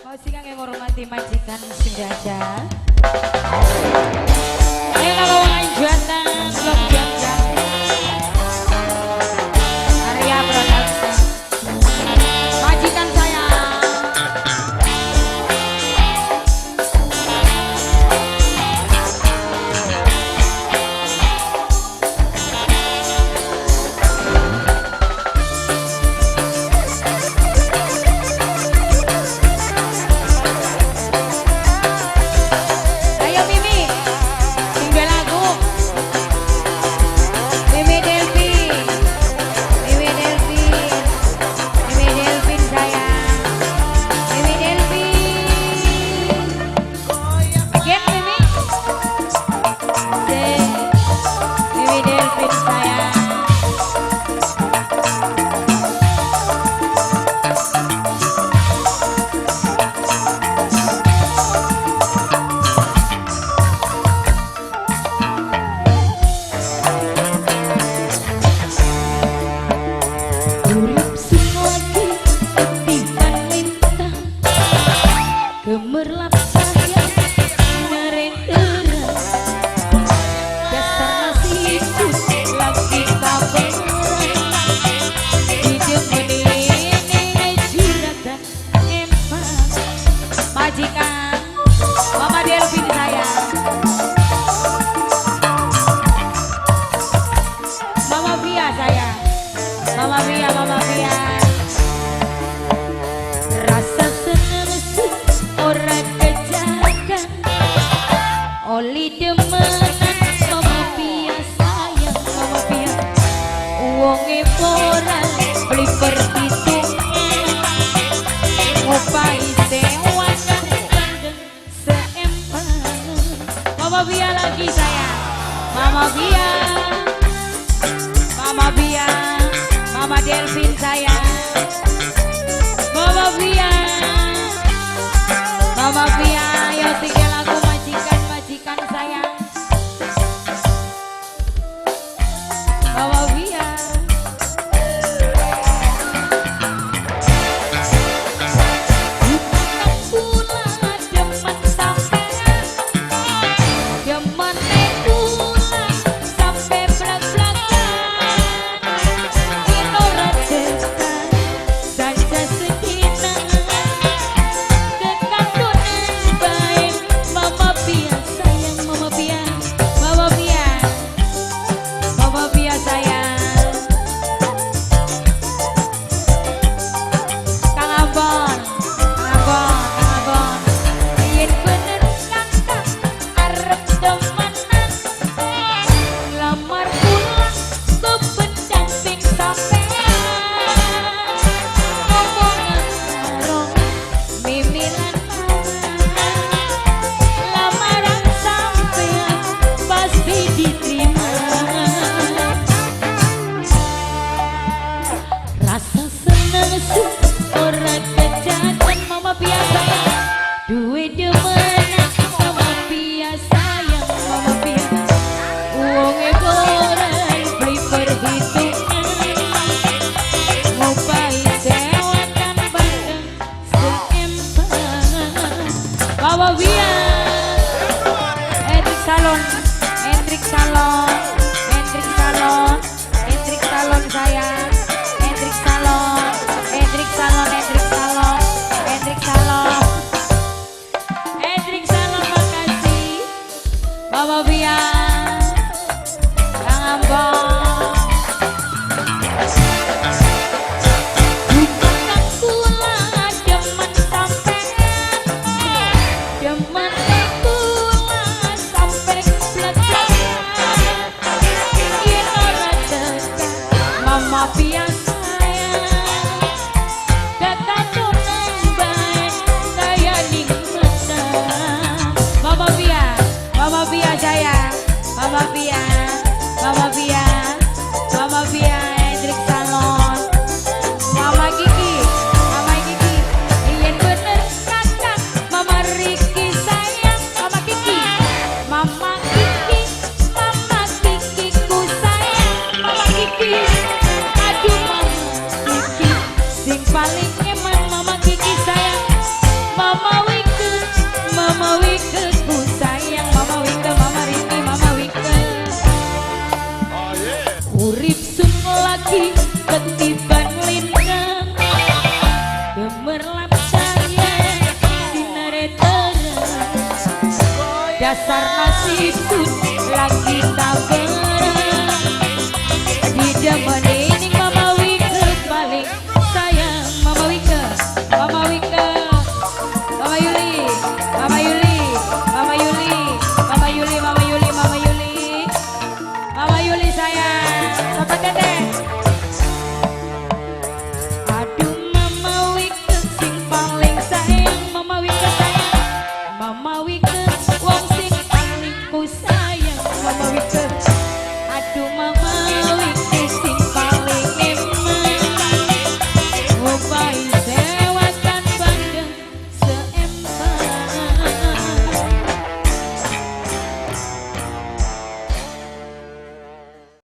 Mau sing kangge ngurmati majikan sing aja. Ayo kalau anjuatan blok jam. Arya Production. Majikan saya. Ayo Mimi, tinggal lagu. Mimi Delvi, Mimi Delvi, Mimi Delvin sayang, Mimi Delvi. Again Mimi, C, Mimi Delvin sayang. Urip sing lagi ketiban lintang, gemerlap cahya sinare terang. Dasar nasibku lagi kabaran, didemeni ning juragan empang. Majikan Mama Delvin sayang, Mama Via sayang, Mama Via, Mama Via. Rasa seneng sing ora kejagan, oli demenan Mama Via sayang, Mama Via. Wonge ora beli perhitungan, ngopahi sewakan bandeng seempang. Mama Via lagi sayang, Mama Via, Mama Via, Mama Delvin sayang, Mama Via, Mama Via, ayo tinggal aku majikan majikan sayang, Mama Via. Kula demen sampean, demen kula sampe blak-blakan. Ora tekan saja sedina, kekantunan bae Mama Pia sayang, Mama Pia, Mama Pia, Mama Pia sayang. Kang Ambon, Kang Ambon, Kang Ambon. Yen bener kakak arep temenan, lamar kula bebendamping sampean. Ngomongan karo Mimi lan Mama, lamaran sampean pasti diterima. Rasa seneng sing ora kejajan, Mama Pia sayang, duwe demenan Mama Pia sayang, Mama Pia. Wonge ora beli perhitungan, ngopahi sewakan bandeng seempang. Mama Pia, Hendrik Salon, Hendrik Salon, Hendrik Salon, Hendrik Salon sayang, Hendrik Salon, Hendrik Salon, Hendrik Salon, Hendrik Salon, Hendrik Salon, makasih Mama Pia, Kang Ambon. Kang kula demen sampean, demen kula sampe blak-blakan. Yen ora tekan Mama Pia sayang, kekatunan bae kaya ning mata. Mama Pia, Mama Pia sayang, Mama Pia, Mama Pia, Mama Pia, Hendrik Salon. Mama Kiki, Mama Kiki, yen bener kakak Mama Riki sayang, Mama Kiki, Mama Kiki, Mama Kiki ku sayang, Mama Kiki, aduh Mama Kiki, sing paling eman Mama Kiki sayang. Percaya sinare terang. Dasar nasib sun lagi tak berang. Didemeni.